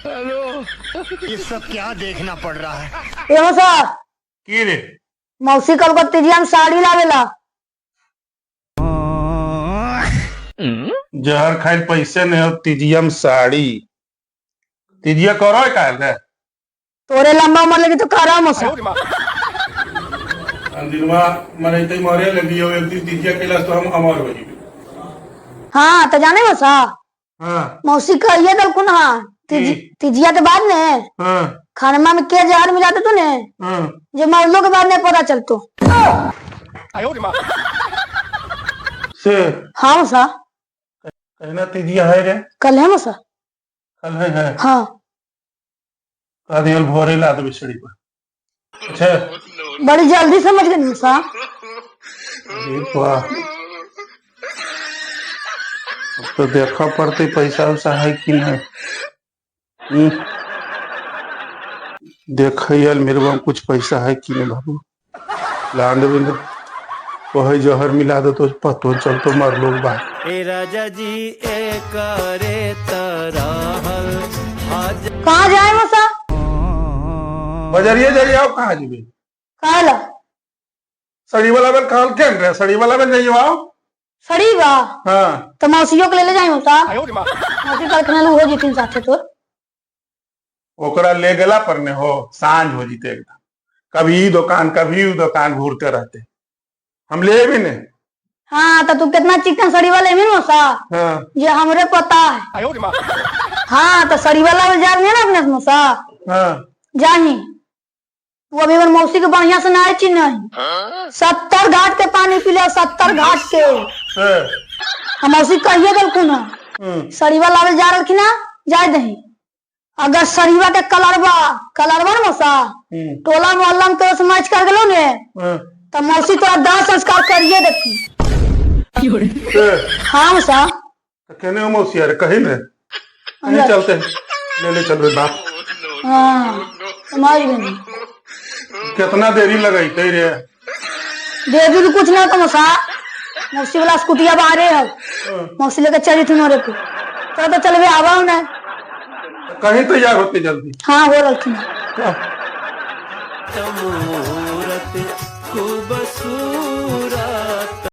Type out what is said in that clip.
ये सब क्या देखना पड़ रहा है? ए मौसा। की रे? मौसी कलकत्ती हम साड़ी लावेला। जहर खाइल पैसे नहीं हो, तिजिया में साड़ी तिजिया करो काहे रे? तोरे लंबा उम्र लगी तो करा मौसा। दिनवा मरे मरे लगी हो, एक दिन तिजिया कैलाश तो हम अमर हो जीबे। हाँ तो जाने मौसा। हाँ। मौसी कहिए दलकुन हाँ तिजिया के बाद ने हाँ। खानमा में के जहर मिला दे तूने। हाँ। जो मरलो के बाद नहीं पता चलतो। से हाँ मौसा। कहना तिजिया है रे? कल है मौसा। कल है। हाँ। का दियल भोरे ला देबे साड़ी पर। अच्छा। बड़ी जल्दी समझ गए मौसा। अरे वाह, अब तो देखा पड़ते पैसा उसा है कि नहीं। देख मेरे में कुछ पैसा है कि नहीं बाबू, लान देबे ने कहे जहर मिला दे तो पतो चलतो मर लोग बा। ए राजा जी ए करे तरहल हाज। कहाँ जाए मौसा? बजरिए जाइए, आओ कहाँ जेबे? कहाँ ला? सड़ी वाला बेल कहल केन रे, सड़ी वाला बेल जाइए आओ। सड़ी बा? हाँ। तो मौसियों के ले ले जाए मौसा, मौसी कल खाना हो जीतीन साथे तो। ओकरा ले गेला पर ने हो सांझ हो जीते एकदम, कभी ई दुकान कभी ऊ दुकान घूरते रहते, हम ले भी ने। हाँ तो तू कितना चिकन सड़ी वाले में मौसा। हाँ। ये हमरे पता है। हाँ तो सड़ी वाला में जा रही है ना अपने मौसा। हाँ। जाही तू अभी हमर मौसी के बढ़िया से ना चिन्ह, 70 घाट के पानी पी ले, 70 घाट के। हाँ। हम मौसी कहिए गलखुन ना सरीवा लावे जा रखी ना जाए दही, अगर सरीवा के कलरवा कलरवा ना मौसा टोला मोहल्ला में तोरा से मैच कर गेलो ने तो मौसी तोरा दाह संस्कार करिए देखी। हाँ मौसा। तो कहने हो मौसी अरे कहीं ने कहीं चलते ले ले चलबे बाप। हाँ समझ गई। कितना देरी लगैते रे? दे दी कुछ ना तो मौसा, मौसी वाला स्कूटिया बाहरे है, मौसी लेके चली थी मोरे को तो चलबे आवा ना। कहीं तैयार होते जल्दी। हाँ हो रखी। मुहूर्त खूब